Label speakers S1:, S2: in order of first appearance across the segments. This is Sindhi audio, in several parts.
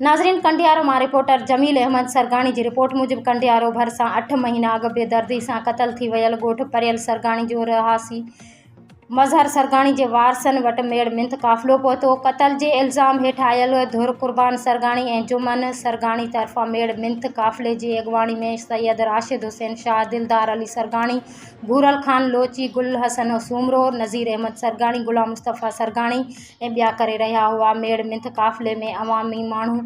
S1: ناظرين ڪنڊيارو مان رپورٽر جميل احمد سرگاڻي جي رپورٽ موجب ڪنڊيارو ڀرسان اٺ مهينا اڳ بيدردي سان قتل ٿي ويل ڳوٺ پريل سرگاڻي جو رهواسي مظهر سرگاڻي جي وارثن وٽ ميڙ منٿ قافلو پهتو. قتل جي الزام هيٺ آيل ڌر قربان سرگاڻي ۽ جمن سرگاڻي طرفان ميڙ منٿ قافلي جي اڳواڻي ۾ سيد راشد حسين شاهه، دلدار علي سرگاڻي، ڀورل خان لوچي، گل حسن سومرو، نذير احمد سرگاڻي، غلام مصطفيٰ سرگاڻي ۽ ٻيا ڪري رهيا هئا. ميڙ منٿ قافلي ۾ عوامي ماڻهو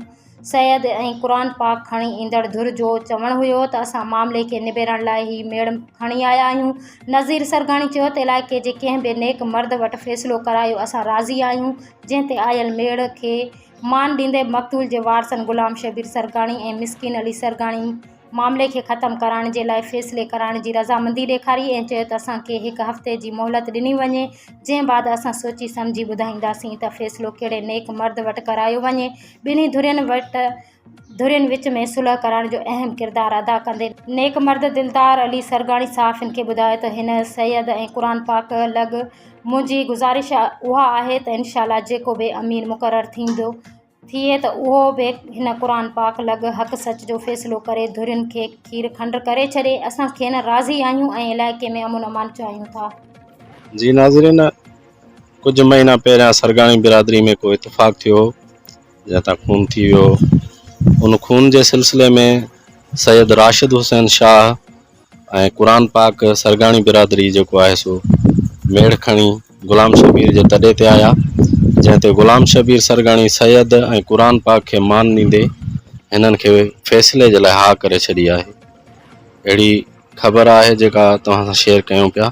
S1: سيد ۽ قرآن پاڪ کڻي ايندڙ ڌر جو چوڻ هيو ته اسان معاملي کي نبيرڻ لاء هي ميڙ کڻي آيا آهيون. نذير سرگاڻي چيو ته علائقي جي ڪنهن به نيڪ مرد وٽ فيصلو ڪرايو اسان راضي آهيون جنهن تي آيل ميڙ کي مان ڏيندي مقتول جي وارثن غلام شبير سرگاڻي ۽ مسڪين علي سرگاڻي معاملي کي ختم ڪرائڻ جي لاء فيصلي ڪرائڻ جي رضامندي ڏيکاري ۽ چيو ته اسان کي هڪ هفتي جي مهلت ڏني وڃي جنهن بعد اسان سوچي سمجهي ٻڌائينداسين ته فيصلو ڪهڙي نيڪ مرد وٽ ڪرايو وڃي ٻنهي ڌرين وٽ ڌرين وچ ۾ صلح ڪرائڻ جو اهم ڪردار ادا ڪندي نيڪ مرد دلدار علي سرگاڻي صحافين کي ٻڌايو ته هن سيد ۽ قرآن پاڪ لڳ منهنجي گذارش اها آهي ته انشاء الله جيڪو به امير مقرر ٿيندو ٿئي ته اهو به هن قرآن پاڪ لڳ حق سچ جو فيصلو ڪري ڌرين کي کير کنڊ ڪري ڇڏي، اسان کين راضي آهيون ۽ علائقي ۾ امن امان چاهيون ٿا.
S2: جي ناظرين ڪجهه مهينا پهريان سرگاڻي برادري ۾ ڪو اتفاق ٿيو هو جنهن تان خون ٿي ويو هو ان خون جي سلسلي ۾ سيد راشد حسين شاهه ۽ قرآن پاڪ سرگاڻي برادري جيڪو آهي سو ميڙ کڻي غلام شبير جي تڏي تي آيا جنهن تي غلام شبير سرگاڻي سيد ۽ قرآن پاڪ کي مان ڏيندي هنن کي فيصلي جي لاء ها ڪري ڇڏي آهي اهڙي خبر آهي جيڪا توهان سان شيئر ڪيون پيا.